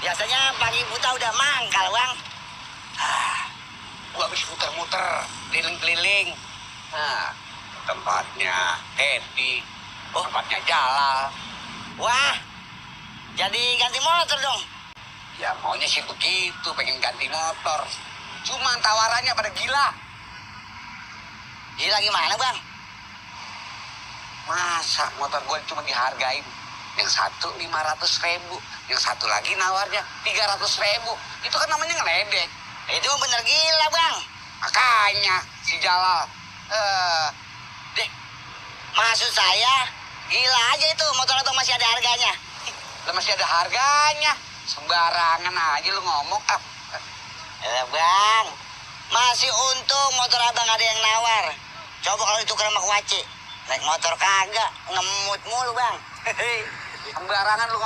Biasanya pagi buta udah mangkal, Bang. Gua habis muter-muter, keliling-keliling. Nah, tempatnya Edi, tempatnya Jalal. Wah, jadi ganti motor dong. Ya maunya sih begitu, pengen ganti motor. Cuman tawarannya pada gila. Gila gimana, Bang? Masa motor gue cuma dihargain yang satu 500.000, yang satu lagi nawarnya 300.000. Itu kan namanya ngeledek. Itu bener gila, Bang. Makanya si Jalal, Deh, maksud saya, gila aja itu motor abang masih ada harganya. lah masih ada harganya. Sembarangan aja lu ngomong. Bang, masih untung motor abang ada yang nawar. Coba kalau ditukar sama kuaci, naik motor kagak, ngemut mulu, Bang. Sembarangan lu